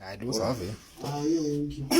Hayi lusave. Ayikho.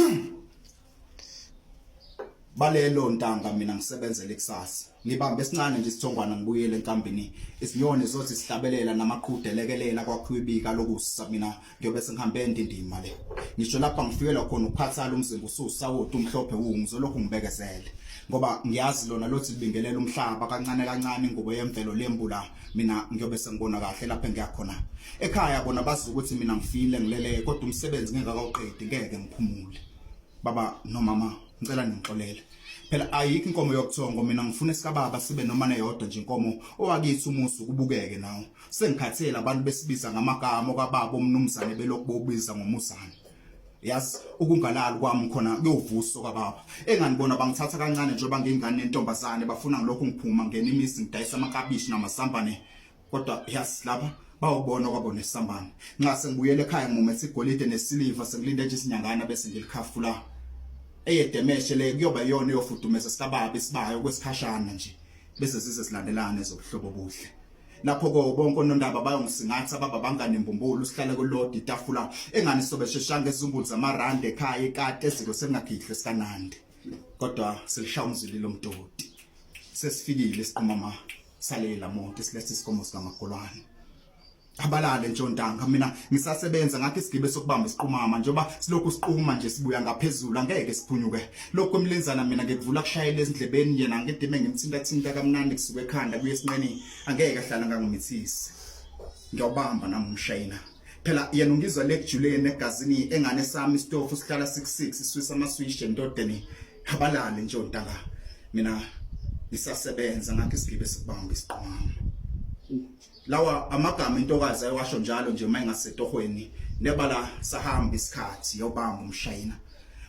Balelo ntanga mina ngisebenzele kusasa. Ngibambe esincane nje isithongwana ngibuyele enkambini. Isinyoni zothi sihlabelela namaqhude elekelela kwakhiwa ibika lokusa mina ngiyobe sengihambe endindima le. Ngisho lapha ngifikelwa khona ukukhathala umzimba ususawoti umhlophe wu ngizolokhu ngibekezele. Ngoba ngiyazi lona lothi libingelela umhlaba kancane kancane ingubo yemvelo lembula mina ngiyobe sengibona kahle lapha engiyakhona. Ekhaya bona bazi ukuthi mina ngifile ngilele kodwa umsebenzi ngingakawuqedi ngeke ngiphumule. Baba nomama ngicela ningixolele. Phela ayikho inkomo yokuthongo mina ngifuna esikababa sibe noma neyodwa nje inkomo owakithi umuzi ukubukeke nawo. Sengikhathele abantu besibiza ngamagama okababa omnumzane belokhu bobiza ngomuzane. Yazi ukungalali kwami khona kuyovusa okababa. Enganibona bangithatha kancane njengoba ngiyingane yentombazane bafuna ngilokhu ngiphuma ngena imizi ngidayisa amakabishi namazambane kodwa yazi lapha bawubona kwabona isambane nxa sengibuyele ekhaya ngimumethe igolide nesiliva sengilinde nje isinyangana bese ngilikhafula eyedemeshe le kuyoba iyona eyofudumeza sikababa isibayo kwesikhashana nje bese zize silandelane zobuhlobo obuhle lapho ko bonke onondaba bayongisingatha baba bangane mbumbulu sihlale kulodi itafula engani sobe sheshanga ezimbulu zamarandi ekhaya ikati eziko sengagidle sikanandi kodwa silishaya umzili lomdoti sesifikile isiqumama salela moto silethe isikomo sikamagolwane abalale ntshontanga mina ngisasebenza ngakho isigibe sokubamba isiqumama njengoba silokhu siquma nje sibuya ngaphezulu angeke siphunyuke lokhu kwemlenzana mina ngikuvula kushayela ezindlebeni yena ngidime ngimthinta thinta kamnandi kusuka ekhanda kuye esinqeni angeke ahlala ngangimithisi ngiyawubamba nami umshayina phela yena ungizwa lekujuleni egazini engane sami isitofu sihlala 66 iswisa amaswish endodeni abalale nje ontanga mina ngisasebenza ngakho isigibe sikubamba isiqhwama lawa amagama intokazi ayewasho njalo nje uma ingasetohweni nebala sahamba isikhathi yobamba umshayina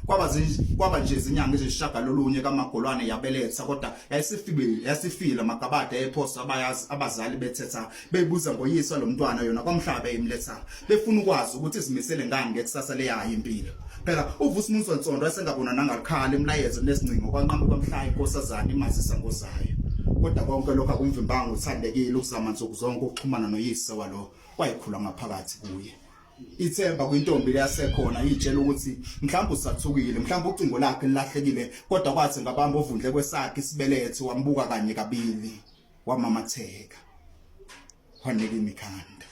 kwaba kwaba nje izinyanga ezisishagalolunye kamagolwane yabeletha kodwa yayisifile yasifile amagabade ayephosa abayazi abazali bethetha bebuza ngoyise lo mntwana yona kwamhlaba imletha befuna ukwazi ukuthi izimisele ngani ngekusasa leyayo impilo phela uvusi uMunzonsondo esengabona nangalikhala imlayezo nesingcingo kwanqamuka mhla inkosazana imazisa ngozayo kodwa konke lokho akumvimbanga uthandekile ukuzama nsuku zonke ukuxhumana noyise walo wayekhula ngaphakathi kuye ithemba kwintombi leyasekhona itshela ukuthi mhlawumbe usathukile mhlawumbe ucingo lakhe lilahlekile kodwa kwathi ngabamba ovundle kwesakhe isibeletho wambuka kanye kabili wamamatheka wanika imikhanda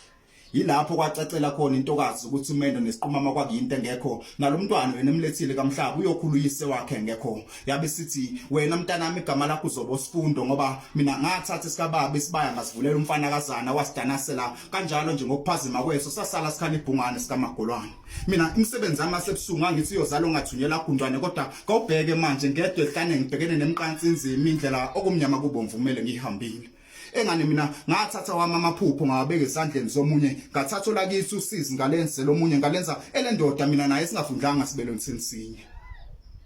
yilapho kwacacela khona intokazi ukuthi umendo nesiqumama kwakuyinto engekho nalomntwana wena emlethile kamhlaba uyokhula uyise wakhe engekho yabe sithi wena mntanami igama lakho uzoba usifundo ngoba mina ngathatha isikababa isibaya ngasivulela umfanakazana wasidanasela kanjalo nje ngokuphazima kweso sasala sikhala ibhungane sikamagolwane mina imisebenzi yami asebusuku ngangithi uyozala ongathunyelwa gundwane kodwa kawubheke manje ngedwa ehlane ngibhekene nemqansi inzima indlela okumnyama kubomvu kumele ngihambile engane mina ngathatha wami amaphupho ngawabeka esandleni somunye ngathatha olakithi usizi ngalenze lomunye ngalenza elendoda mina naye singafundlanga sibelweni sinsinye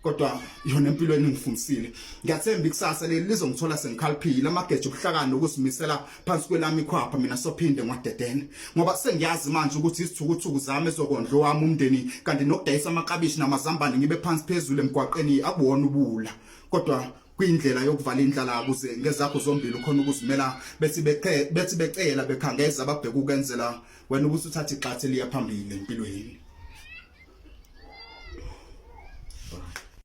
kodwa yona empilweni ngifundisile ngiyathemba ikusasa leli lizongithola sengikhaliphile amageje ubuhlakani nokuzimisela phansi kwelami ikhwapha mina sophinde ngwadedene ngoba sengiyazi manje ukuthi izithukuthuku zami ezokondla wami umndeni kanti nokudayisa amakabishi namazambane ngibe phansi phezulu emgwaqeni akuwona ubula kodwa kuyindlela yokuvala indlala ukuze ngezakho zombili ukhona ukuzimela bethi beqe bethi becela bekhangeza babheka ukenzela wena ubusuthatha igxathu eliya phambili empilweni.